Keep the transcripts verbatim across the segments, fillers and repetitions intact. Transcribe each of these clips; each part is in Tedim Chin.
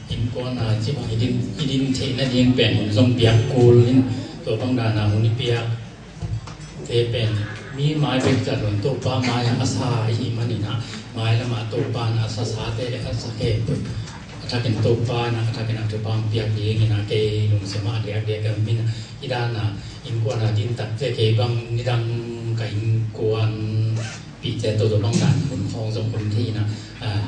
Innkuan a ci bang i din, i din theih nading pen hun zong piak kul in, tua bang dan a hun i piak te pen mi mai bek zat lo in Topa mai a sa i hih manin ah, mai lamah Topa in a sa sate le a sa khempeuh a thakin Topa in a thakin a thupha piak dingin ah kei lungsim ah a diakdiak ka min ah, i dan a innkuan a din takte kei bang nidang ka innkuanpihte tawh tua bang dan hun khawng zong hun thei in ah, ah,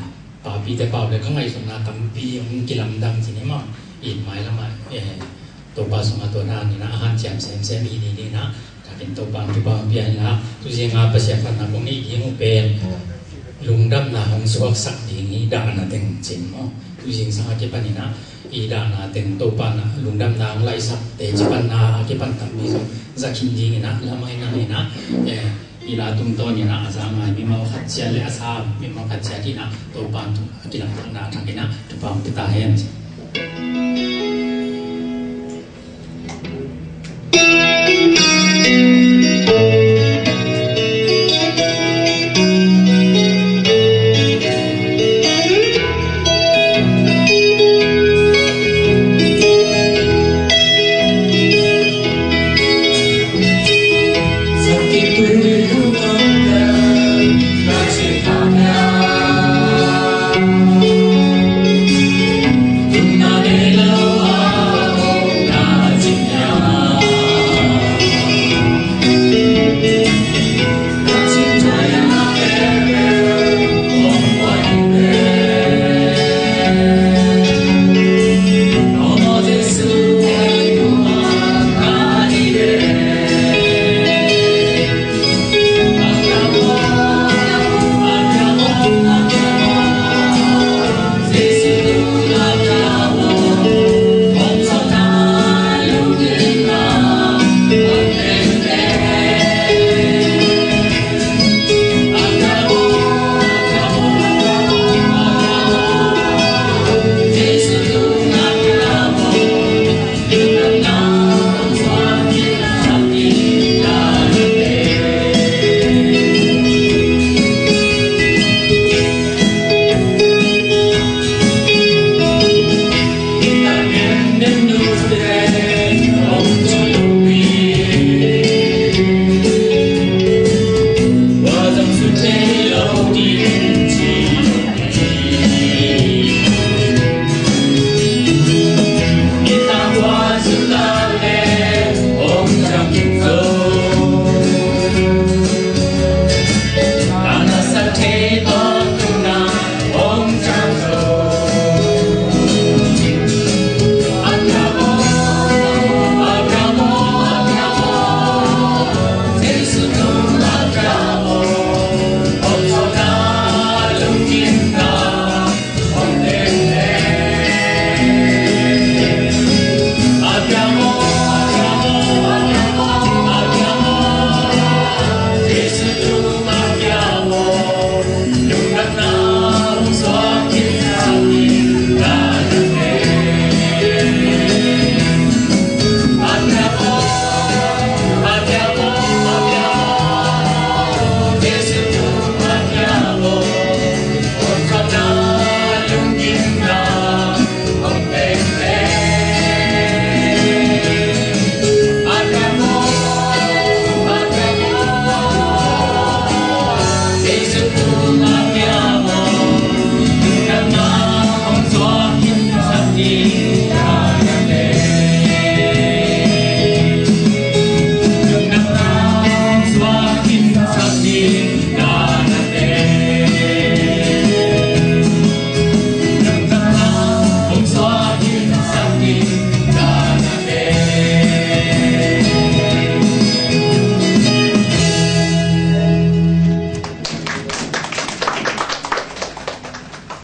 papite pau le ka ngaihsutna tampi hong kilamdang ci ni maw. In mai lamah, eh, Topa sungah tua dan in ah a hanciam semsem i hi ding in ah, thakin Topa hong thupha hong pia in ah, tu zing a Pasian phatna kong nei ding uh pen lungdamna hong suaksak ding hi, dahna teng cin maw. Tu zingsang a kipan in ah i dahna teng Topa in ah lungdamna hong laisakte ci panna a kipan tampi zong za khin ding in ah, lamah in ah, in ah, eh, i la tungtawn in ah a za ngai mimal khat ciat le a sa mimal khat ciat in ah Topa in a kilamdanna a thakin ah thupha hong pia ta hen.